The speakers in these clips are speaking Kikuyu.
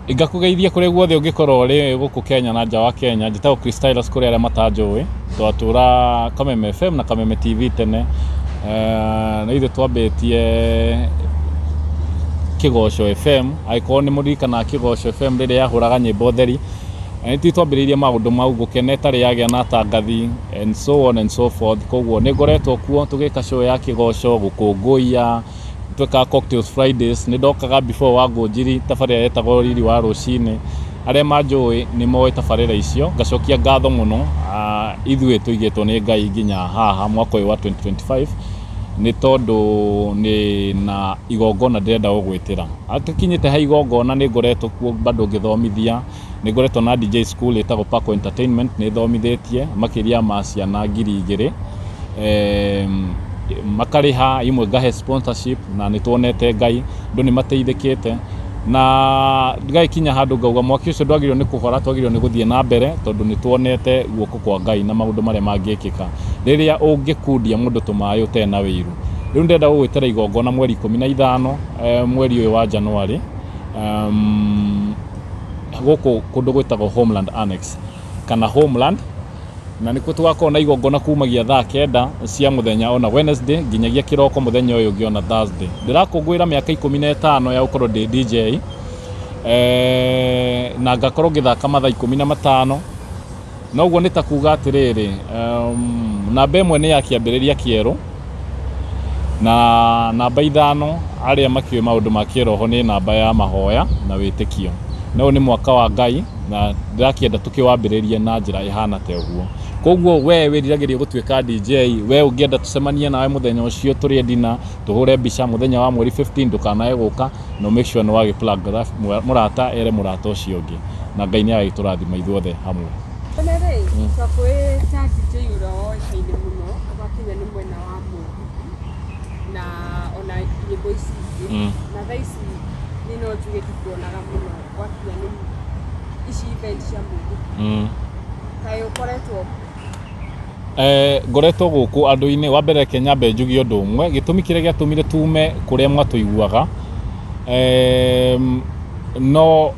Ngakũgeithia kũrĩa guothe ũngĩkorwo ũrĩ gũkũ Kenya na nja wa Kenya. Njĩtagwo Chris Stylus kũrĩ arĩa matanjũĩ. Twatũra Kameme FM na Kameme TV tene. Na ithuĩ twambĩtie Kĩgoco FM, angĩkorwo nĩ mũririkanaga Kĩgoco FM rĩrĩa yahũraga nyĩmbo theri. Na nĩ ithuĩ twambĩrĩirie maũndũ mau, Gũkena ĩtarĩ yagĩa na atangathi and so on and so forth. Koguo nĩ ngoretwo kuo tũgĩka show ya Kĩgoco, gũkũngũiya. Twekaga Cocktails Fridays, nĩ ndokaga before wa Ngũnjiri tabarĩra yetagwo Riri wa Rũcinĩ. Arĩa manjũĩ nĩ moĩ tabarĩra icio. Ngacokia ngatho mũno ithuĩ tũigĩtwo nĩ Ngai nginya haha mwaka ũyũ wa 2025 nĩ tondũ nĩ na igongona ndĩrenda gũgwĩtĩra. Tũkinyĩte ha igongona nĩ ngoretwo kuo bado ngĩthomithia, nĩ ngoretwo na DJ school ĩtagwo Paco Entertainment, nĩ thomithĩtie makĩria ma ciana 2000. Makarĩha, imwe ngahe sponsorship na nĩ tuonete Ngai, andũ nĩ mateithĩkĩte na ngagĩkinya handũ ngauga mwaki ũcio ndwagĩrĩirwo nĩ kũhora, twagĩrĩirwo nĩ gũthiĩ na mbere tondũ nĩ tuonete guoko kwa Ngai na maũndũ marĩa mangĩkĩka rĩrĩa ũngĩkundia mũndũ tũmaĩ ũtarĩ na wĩiru. Rĩu ndĩrenda gũgwĩtĩra igongona mweri 15 mweri ũyũ wa January gũkũ kũndũ gwĩtagwo Homeland Annex kana Homeland, na nĩkuo tũgakorwo na igongona kumagia thaa 9 cia mũthenya ona Wednesday nginyagia kĩroko mũthenya ũyũ ũngĩ ona Thursday. Ndĩrakũngũĩra mĩaka 15 ya gũkorwo ndĩ DJ, na ngakorwo ngĩthaka mathaa 15. Na ũguo nĩ ta kuga atĩrĩrĩ, namba 1 nĩ ya kĩambĩrĩria kĩerũ, na namba 5 arĩa makĩũĩ maũndũ ma kĩroho nĩ namba ya mahoya na wĩtĩkio. Na ũyũ nĩ mwaka wa Ngai na ndĩrakĩenda tũkĩwambĩrĩrie na njĩra ĩhana ta ũguo. Koguo we wĩriragĩria gũtuĩka DJ, we ũngĩenda tũcemanie nawe mũthenya ũcio tũrĩe dinner, tũhũre mbica mũthenya wa mweri 15 ndũkanae gũka, na make sure nĩ wagĩ plug mũrata ere mũrata ũcio ũngĩ, na Ngai nĩ agagĩtũrathima ithuothe hamwe. Tene rĩ, twakũĩ ta DJ ũrĩa woĩkaine mũno ũgakinya nĩ mwena wa mũgithi na ona nyĩmbo ici ingĩ, na thaa ici niĩ no njuge ndikuonaga mũno gwakinya nĩ ici event cia mũgithi. Kaĩ ũkoretwo? Ngoretwo gũkũ andũ-inĩ. Wa mbere reke nyambe njuge ũndũ ũmwe, gĩtũmi kĩrĩa gĩatũmire tume kũrĩa mwatũiguaga, no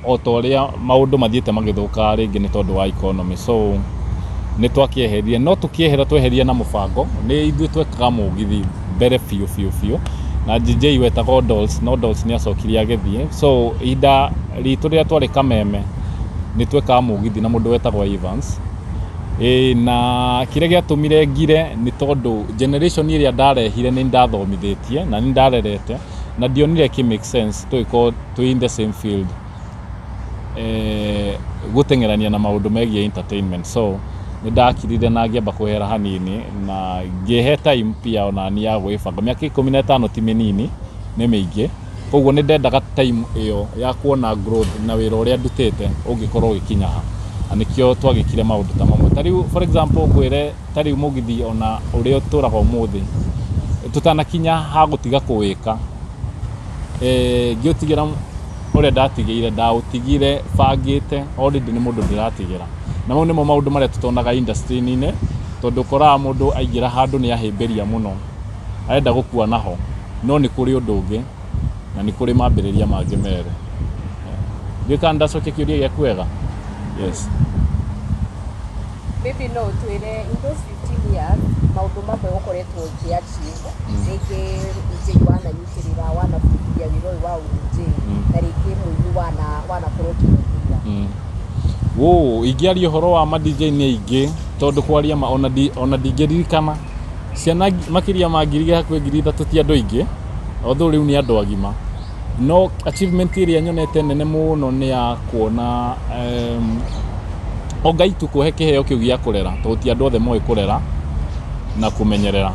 o ta ũrĩa maũndũ mathiĩte magĩthũkaga rĩngĩ nĩ tondũ wa economy, so nĩ twakĩeherire, no tũkĩehera tweherire na mũbango. Nĩ ithuĩ twekaga mũgithi mbere biũ biũ biũ, na DJ wetagwo Dolls, no Dolls nĩ acokire agĩthiĩ. So ihinda ritũ rĩrĩa twarĩ Kameme nĩ twekaga mũgithi na mũndũ wetagwo Evans. Ĩĩ na kĩrĩa gĩatũmire ngire nĩ tondũ generation ĩrĩa ndarehire nĩ ndathomithĩtie na nĩ ndarerete, na ndionire ĩkĩ make sense tũgĩkorwo twĩ in the same field gũteng'erania na maũndũ megiĩ entertainment. So nĩ ndakirire na ngĩamba kwehera hanini na ngĩhe time pia onani ya gwĩbanga. Mĩaka 15 ti mĩnini, nĩ mĩingĩ. Koguo nĩ ndendaga time ĩyo ya kuona growth na wĩra ũrĩa ndutĩte ũngĩkorwo ũgĩkinya ha. Na nĩkĩo twagĩkire maũndũ ta mamwe. Ta rĩu for example ngwĩre ta rĩu mũgithi ona ũrĩa ũtũraga ũmũthĩ, tũtanakinya ha gũtiga kũwĩka, ngĩũtigĩra ũrĩa ndatigĩire, ndaũtigire bangĩte already nĩ mũndũ ndĩratigĩra. Na mau nĩmo maũndũ marĩa tũtonaga industry-inĩ, tondũ ũkoraga mũndũ aingĩra handũ nĩ ahĩmbĩria mũno, arenda gũkua naho, no nĩ kũrĩ ũndũ ũngĩ na nĩ kũrĩ mambĩrĩria mangĩ merũ. Ndiũĩ kana ndacokia kĩũria gĩaku wega? Yes. Maybe no ũtwĩre in those 15 years maũndũ mamwe ũkoretwo ũkĩ achieve, rĩngĩ DJ wananyitĩrĩra, wanabundithia wĩra ũyũ wa DJ, na rĩngĩ mũini wanakorwo ũkĩnyitĩrĩra. Wũ, ingĩaria ũhoro wa ma DJ nĩ aingĩ, tondũ kwaria ma ona ndingĩririkana ciana makĩria ma 1000 hakuhĩ 3000 ti andũ aingĩ, although rĩu nĩ andũ agima. No achievement ĩrĩa nyonete nene mũno nĩ ya kuona o Ngai tu kũhe kĩheo kĩu gĩa kũrera, tondũ ti andũ othe moĩ kũrera na kũmenyerera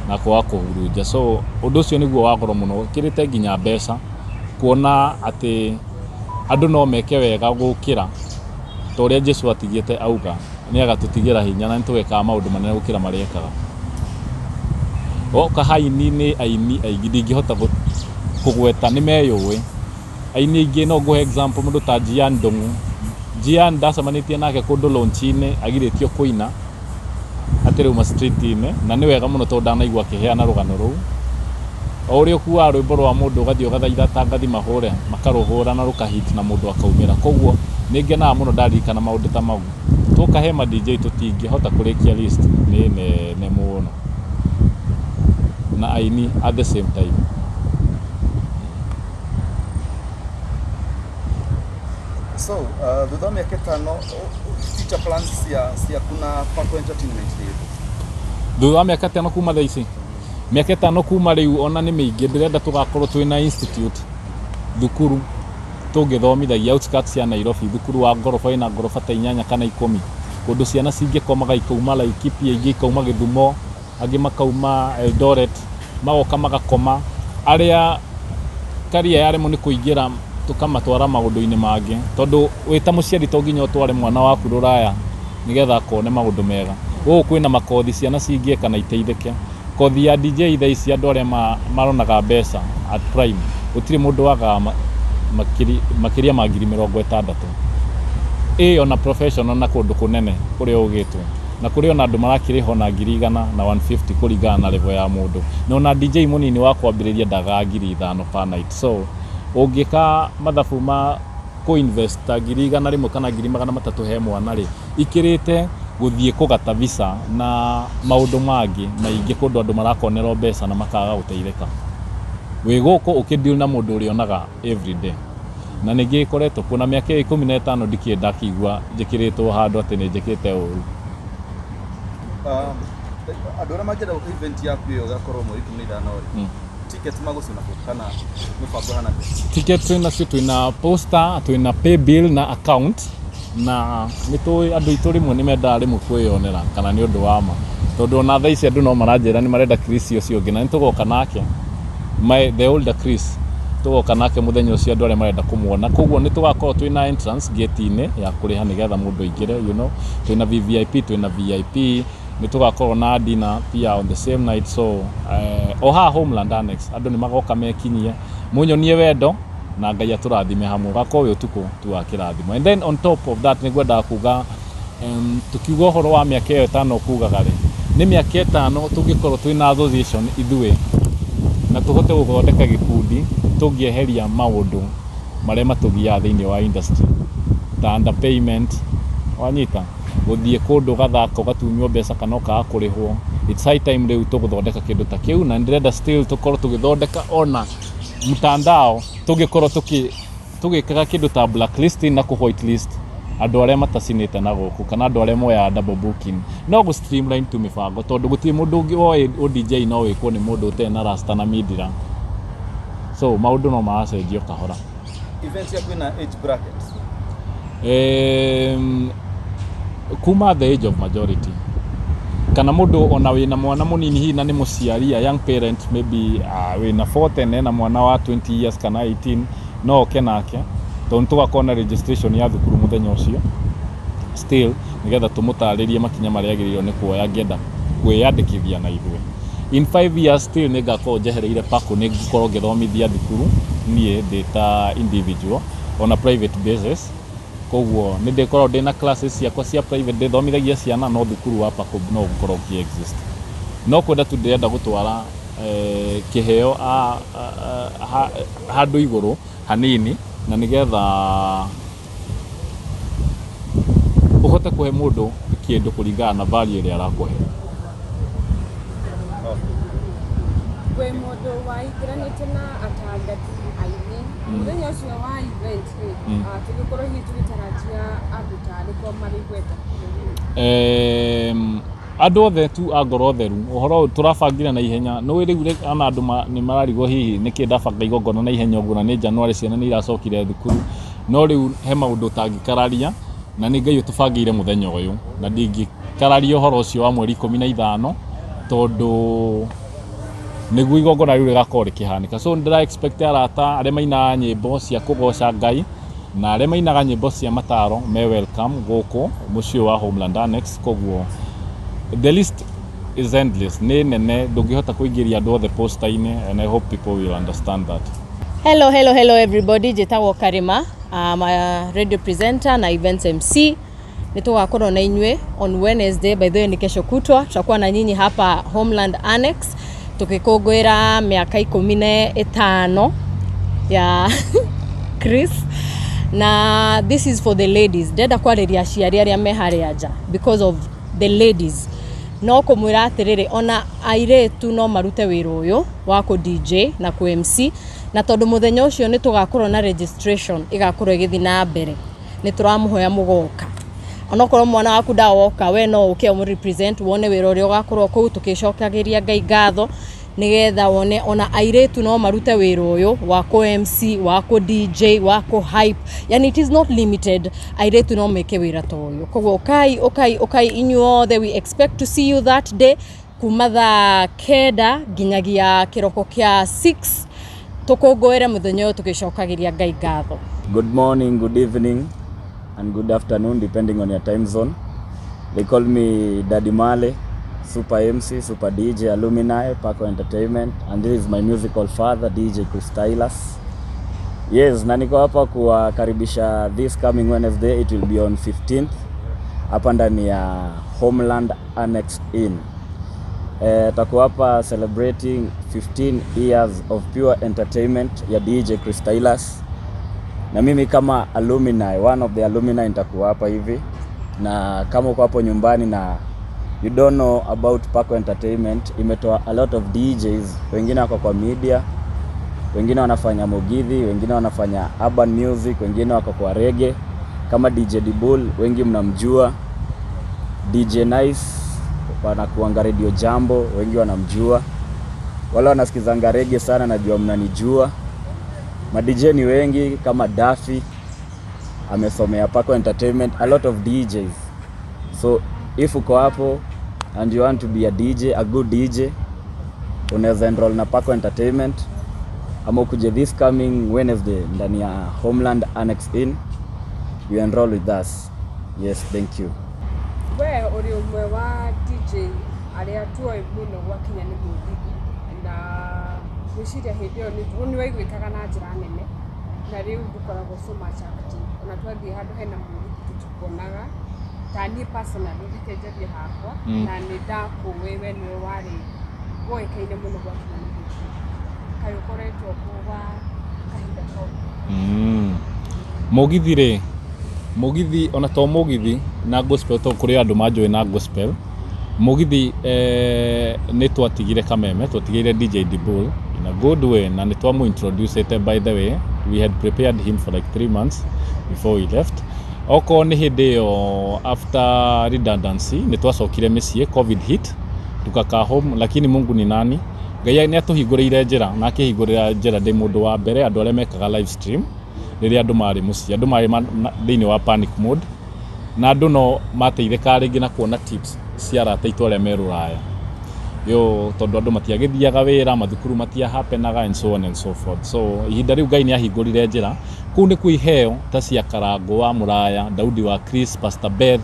na kwaga kũhurunja. So ũndũ ũcio nĩguo wa goro mũno ũkĩrĩte nginya mbeca, kuona atĩ andũ no meke wega gũkĩra ta ũrĩa Jesu atigĩte auga nĩ agatũtigĩra hinya na nĩ tũgekaga maũndũ manene gũkĩra marĩa ekaga. Oka haini nĩ aini aingĩ ndingĩhota kũgweta nĩ meyũĩ. Aini aingĩ no ngũhe example mũndũ ta Gian Ndung'u. Gian ndacemanĩtie nake kũndũ launch-inĩ agirĩtio kũina atĩ rĩu ma street-inĩ, na nĩ wega mũno tondũ ndanaigua akĩheana rũgano rũu. O ũrĩa ũkuaga rwĩmbo rwa mũndũ ũgathiĩ ũgathaitha atangathi mahũre, makarũhũra na rũkahit na mũndũ akaumĩra. Koguo nĩ ngenaga mũno ndaririkana maũndũ ta mau. Twoka he ma DJ tũtingĩhota kũrĩkia list, nĩ nene mũno. Na aini at the same time. So, thutha wa mĩaka ĩtano, future plans ciaku na Paco Entertainment nĩ ĩrĩkũ? Thutha wa mĩaka 5 kuma thaa ici, mĩaka 5 kuma rĩu ona nĩ mĩingĩ, ndĩrenda tũgakorwo twĩna institute, thukuru tũngĩthomithagia outskirts ya Nairobi, thukuru wa ngoroba wĩna ngoroba ta 8 kana 10, kũndũ ciana cingĩkomaga ikauma Laikipia, ingĩ ikauma Gĩthumo, angĩ makauma Eldoret, magoka magakoma. Arĩa karia yaremwo nĩ kũingĩra tũkamatwara maũndũ-inĩ mangĩ, tondũ wĩ ta mũciari to nginya ũtware mwana waku rũraya nĩgetha akone maũndũ mega. Gũkũ kwĩna makothi ciana cingĩka na iteithĩke. Kothi ya DJ thaa ici andũ arĩa maronaga mbeca at prime, gũtirĩ mũndũ wagaga makĩria ma ngiri 60. Ĩ ona professional na kũndũ kũnene kũrĩa ũgĩtwo. Na kũrĩ ona andũ marakĩrĩhwo na ngiri 100 na 150 kũringana na level ya mũndũ. Na ona DJ mũnini wa kwambĩrĩria ndagaga ngiri 5 per night. So ũngĩka mathabu ma kũ-invest ta ngiri 100 kana ngiri 300 he mwana rĩ, ikĩrĩte gũthiĩ kũgata visa na maũndũ mangĩ maingĩ kũndũ andũ marakonerwo mbeca na makaga gũteithĩka. Wĩ gũkũ ũkĩ-deal na mũndũ ũrĩonaga everyday. Na ningĩ ĩkoretwo kuo na mĩaka ĩyo 15 ndikĩrĩ ndakĩigua njĩkĩrĩtwo handũ atĩ nĩ njĩkĩte ũru. Andũ arĩa mangĩenda gũka event yaku ĩyo ĩgakorwo mweri 15 rĩ, ticket magũciona kũ kana mũbango hana atĩa? Ticket twĩna cio, twĩna poster, twĩna pay bill na account, na nĩ tũĩ andũ aitũ rĩmwe nĩ mendaga rĩmwe kwĩyonera kana nĩ ũndũ wa ma, tondũ ona thaa ici andũ no maranjĩra nĩ marenda Chris ũcio ũngĩ, na nĩ tũgoka nake, the older Chris, tũgoka nake mũthenya ũcio andũ arĩa marenda kũmuona. Koguo nĩ tũgakorwo twĩna entrance gate-inĩ ya kũrĩha nĩgetha mũndũ aingĩre, you know, twĩna VVIP, twĩna VIP, nĩ tũgakorwo na dinner pia on the same night. So o haha Homeland Annex andũ nĩ magoka mekinyie, mũnyonie wendo na Ngai atũrathime hamwe, ũgakorwo wĩ ũtukũ tu wa kĩrathimo. And then on top of that nĩ ngwendaga kuga, tukiuga ũhoro wa mĩaka ĩyo 5 kugaga rĩ, nĩ mĩaka 5 tũngĩkorwo twĩna association ithuĩ na tũhote gũthondeka gĩkundi tũngĩeheria maũndũ marĩa matũgiaga thĩinĩ wa industry ta underpayment, wanyita gũthiĩ kũndũ ũgathaka ũgatunywo mbeca kana ũkaga kũrĩhwo. It's high time rĩu tũgũthondeka kĩndũ ta kĩu, na ndĩrenda still tũkorwo tũgĩthondeka ona mtandao, tũngĩkorwo tũgĩkaga kĩndũ ta blacklisting na kũ whitelist andũ arĩa matacinĩte na gũkũ kana andũ arĩa moyaga double booking, no gũ streamline tu mĩbango, tondũ gũtirĩ mũndũ ũngĩ woĩ ũ DJ no wĩkwo nĩ mũndũ ũtarĩ na rasta na mindira. So maũndũ no maracenjio kahora. Event yaku ĩna age bracket? Kuma the age of majority, kana mũndũ ona wĩna mwana mũnini hihi na nĩ mũciari, a young parent, maybe wĩna 40 na ena mwana wa 20 years kana 18, no oke nake, tondũ tũgakorwo na registration ya thukuru mũthenya ũcio still, nĩgetha tũmũtarĩrie makinya marĩa agĩrĩirwo nĩ kuoya angĩenda kwĩyandĩkithia na ithuĩ. In 5 years still nĩ ngakorwo njehereire Paco, nĩ ngũkorwo ngĩthomithia thukuru niĩ ndĩ ta individual on a private basis. Koguo nĩ ndĩkoragwo ndĩna classes ciakwa cia private ndĩthomithagia ciana, no thukuru wa Paco no ũgũkorwo ũkĩ exist. No kwenda tu ndĩrenda gũtwara kĩheo handũ igũrũ hanini, na nĩgetha ũhote kũhe mũndũ kĩndũ kũringana na value ĩrĩa arakũhe. Wĩ mũndũ waingĩranĩte na atangathi, aini, mũthenya ũcio wa event rĩ, tũgĩkorwo hihi tũgĩtarajia andũ ta arĩkũ marĩ igweta bũrũri-inĩ? Andũ othe tu a ngoro theru. Ũhoro ũyũ tũrabangire na ihenya, nĩ rĩu ona andũ nĩ mararigwo hihi nĩkĩ ndabanga igongona na ihenya ũguo, na nĩ January ciana nĩ iracokire thukuru, no rĩu he maũndũ ũtangĩkararia, na nĩ Ngai ũtũbangĩire mũthenya ũyũ, na ndingĩkararia ũhoro ũcio wa mweri 15, tondũ nĩguo igongona rĩu rĩgakorwo rĩkĩhanĩka. So ndĩra expect arata arĩa mainaga nyĩmbo cia kũgoca Ngai na arĩa mainaga nyĩmbo cia mataro me welcome gũkũ mũciĩ wa Homeland Annex. Koguo the list is endless, nĩ nene, ndũngĩhota kũingĩria andũ othe poster-inĩ, and I hope people will understand that. Hello, hello, hello everybody. Njĩtagwo Karima. I'm a radio presenter na events MC. Nĩ tũgakorwo na inyuĩ on Wednesday, by the way ni kesho kutwa, tutakuwa na nyinyi hapa Homeland Annex. Tũgĩkũngũĩra mĩaka 15 ya Chris, na this is for the ladies. Ndenda kwarĩria aciari arĩa me harĩa nja because of the ladies, no kũmwĩra atĩrĩrĩ, ona airĩtu no marute wĩra ũyũ wa kũ DJ na kũ MC. Na tondũ mũthenya ũcio nĩ tũgakorwo na registration ĩgakorwo ĩgĩthiĩ na mbere, nĩ tũramũhoya mũgoka. Onokorwo mwana waku ndawoka, we no ũke ũmũ represent, wone wĩra ũrĩa ũgakorwo kũu, tũkĩcokagĩria Ngai ngatho, nĩgetha wone ona airĩtu no marute wĩra ũyũ wa kũ MC, wa kũ DJ, wa kũ hype. Yani it is not limited, airĩtu no meke wĩra ta ũyũ. Koguo ũkai, ũkai, ũkai inyuothe. We expect to see you that day kuma thaa 9 nginyagia kĩroko kĩa 6, tũkũngũĩre mũthenya ũyũ tũgĩcokagĩria Ngai ngatho. Good morning, good evening, and good afternoon, depending on your time zone. They call me Daddy Male, Super MC, Super DJ, alumni, Paco Entertainment, and this is my musical father, DJ Chris Tylas. Yes, na niko hapa kuwakaribisha this coming Wednesday, it will be on 15th, hapa ndani ya Homeland Annex Inn. Takuwa hapa celebrating 15 years of pure entertainment ya DJ Chris Tylas, na mimi kama alumni, one of the alumni, nitakuwa hapa hivi. Na kama uko hapo nyumbani na you don't know about Paco Entertainment, imetoa a lot of DJs, wengine wako kwa media, wengine wanafanya mugithi, wengine wanafanya urban music, wengine wako kwa reggae kama DJ Dibul, wengi mnamjua, DJ Nice wanakuanga Radio Jambo, wengi wanamjua, wale wanasikizanga reggae sana, najua mnanijua. Ma DJ ni wengi kama Daffy amesomea Paco Entertainment, a lot of DJs. So if uko hapo and you want to be a DJ, a good DJ, unaweza enroll na Paco Entertainment ama ukuje this coming Wednesday ndani ya Homeland Annex Inn, you enroll with us. Yes, thank you. We ũrĩ ũmwe wa DJ arĩa tuoĩ mũno gwakinya nĩ mũgithi, na ngwĩciria hĩndĩ ĩyo nĩ waiguĩkaga na njĩra nene, na rĩu ndũkoragwo so much active. Ona twathiĩ handũ hena mũgithi tũtikuonaga. Ta niĩ personally, reke njarie hakwa, na nĩ ndakũĩ we nĩwe warĩ woĩkaine mũno gwakinya nĩ mũgithi. Kaĩ ũkoretwo kũ gwa kahinda kau? Mũgithi rĩ, mũgithi ona to mũgithi na gospel, to kũrĩ andũ manjũĩ na gospel. Mũgithi nĩ twatigire Kameme, twatigĩire DJ Dibul in a good way, na nĩ twamũ introduce. By the way, we had prepared him for like 3 months before we left. Okorwo nĩ hĩndĩ ĩyo after redundancy nĩ twacokire mĩciĩ, COVID hit, tukakaa home. Lakini Mungu ni nani? Ngai nĩ atũhingũrĩire njĩra na akĩhingũrĩra njĩra. Ndĩ mũndũ wa mbere andũ arĩa mekaga live stream rĩrĩa andũ marĩ mũciĩ, andũ marĩ thĩinĩ wa panic mode, na andũ no mateithĩkaga rĩngĩ na kuona tips cia arata aitũ arĩa me rũraya yo, tondũ andũ matiagĩthiaga wĩra, mathukuru matiahapenaga and so on and so forth. So ihinda rĩu Ngai nĩ ahingũrire njĩra. Kũu nĩkuo iheo ta cia Karangũ wa Mũraya, Daudi wa Chris, Pastor Beth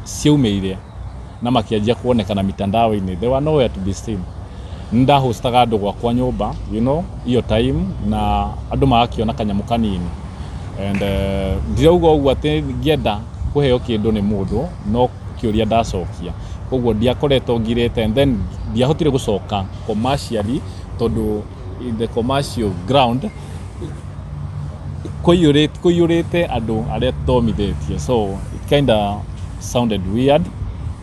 ciaumĩire na makĩanjia kuonekana mitandao-inĩ. They were nowhere to be seen. Nĩ ndahostaga andũ gwakwa nyũmba hiyo time, na andũ magakĩona kanyamũ kanini. And ndirauga ũguo atĩ ngĩenda kũheo kĩndũ nĩ mũndũ, no kĩũria ndacokia. Koguo ndiakoretwo ngirĩte, and then ndiahotire gũcoka commercially, tondũ in the commercial ground kũiyũrĩte andũ arĩa thomithĩtie, so it kinda sounded weird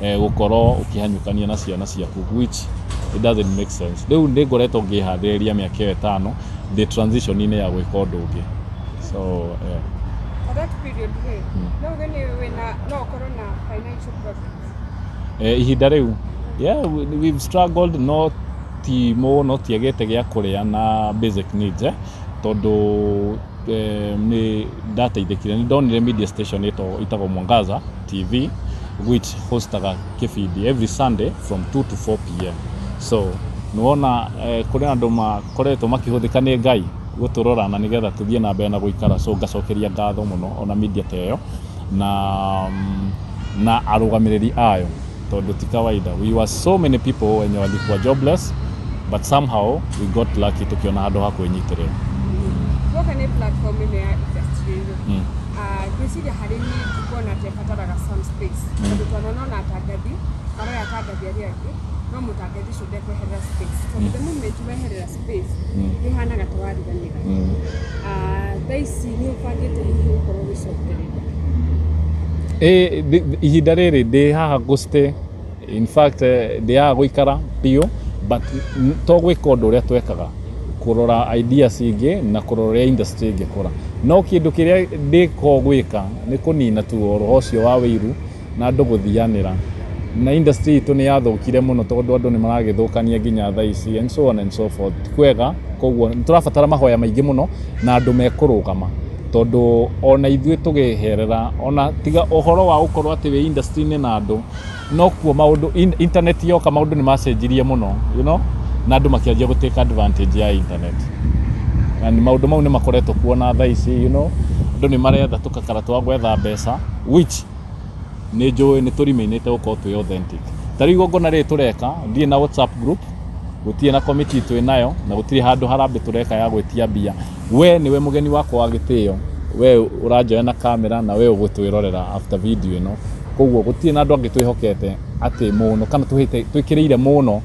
gũkorwo ũkĩhanyũkania na ciana ciaku, which it doesn't make sense. Rĩu nĩ ngoretwo ngĩharĩrĩria mĩaka ĩyo 5 ndĩ transition-inĩ ya gwĩka ũndũ ũngĩ, so yeah. At that period rĩ, no uge nĩ wĩna, no ũkorwo na financial problems? Ihinda rĩu, yeah, we've struggled, no ti mũno, tiagĩte gĩa kũrĩa na basic needs, tondũ nĩ ndateithĩkire, nĩ ndonire media station ĩtagwo Mwangaza TV, which hostaga kĩbindi every Sunday from 2 to 4 p.m. So nĩwona kũrĩ na andũ makoretwo makĩhũthĩka nĩ Ngai gũtũrora na nĩgetha tũthiĩ na mbere na gũikara. So ngacokeria ngatho mũno ona media ta ĩyo na arũgamĩrĩri ayo, tondũ ti kawaida. We were so many people wenye walikuwa jobless, but somehow we got lucky, tukiona handũ ha kwĩnyitĩrĩra. Guoka nĩ platform ĩno ya industry ĩno, ngwĩciria harĩ niĩ ndikuona atĩ ĩbataraga some space, tondũ twanona ona atangathi maroya atangathi arĩa angĩ. No mũtangathi ũcio ndekweherera space, tondũ the moment weherera space nĩ ũhanaga ta wariganĩra. Ah, thaa ici nĩ ũbangĩte hihi gũkorwo ũgĩcokereria? Ĩ ihinda rĩrĩ ndĩ haha gũ-stay, in fact ndĩ haha gũikara biũ, but to gwĩka ũndũ ũrĩa twekaga, kũrora ideas ingĩ na kũrora ũrĩa industry ĩngĩkũra. No kĩndũ kĩrĩa ndĩko gwĩka nĩ kũnina tu ũhoro ũcio wa wĩiru na andũ gũthianĩra, na industry itũ nĩ yathũkire mũno tondũ andũ nĩ maragĩthũkania nginya thaa ici and so on and so forth. Ti kwega, koguo nĩ tũrabatara mahoya maingĩ mũno na andũ mekũrũgama, tondũ ona ithuĩ tũgĩherera, ona tiga ũhoro wa gũkorwo atĩ wĩ industry-inĩ na andũ no kuo maũndũ internet yoka, maũndũ nĩ macenjirie mũno na andũ makĩanjia gũ take advantage ya internet, na nĩ maũndũ mau nĩ makoretwo kuona thaa ici, andũ nĩ maretha tũkakara twa gwetha mbeca, which nĩ njũĩ nĩ tũrimainĩte gũkorwo twĩ authentic. Ta rĩu igongona rĩrĩ tũreka, ndirĩ na WhatsApp group, gũtirĩ na committee twĩ nayo, na gũtirĩ handũ harambĩ tũreka ya gwĩtia mbia. We nĩwe mũgeni wakwa wa gĩtĩo, we ũranjoya na kamera na we ũgũtwĩrorera after video ĩno. Koguo gũtirĩ na andũ angĩ twĩhokete atĩ mũno kana twĩkĩrĩire mũno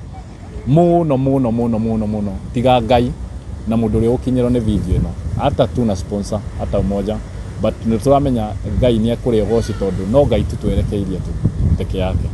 mũno mũno mũno mũno mũno tiga Ngai na mũndũ ũrĩa ũgũkinyĩrwo nĩ video ĩno. Hata tuna sponsor hata umoja, but nĩ tũramenya Ngai nĩ ekũrĩa ũgoci, tondũ no Ngai tu twerekeirie tu peke yake.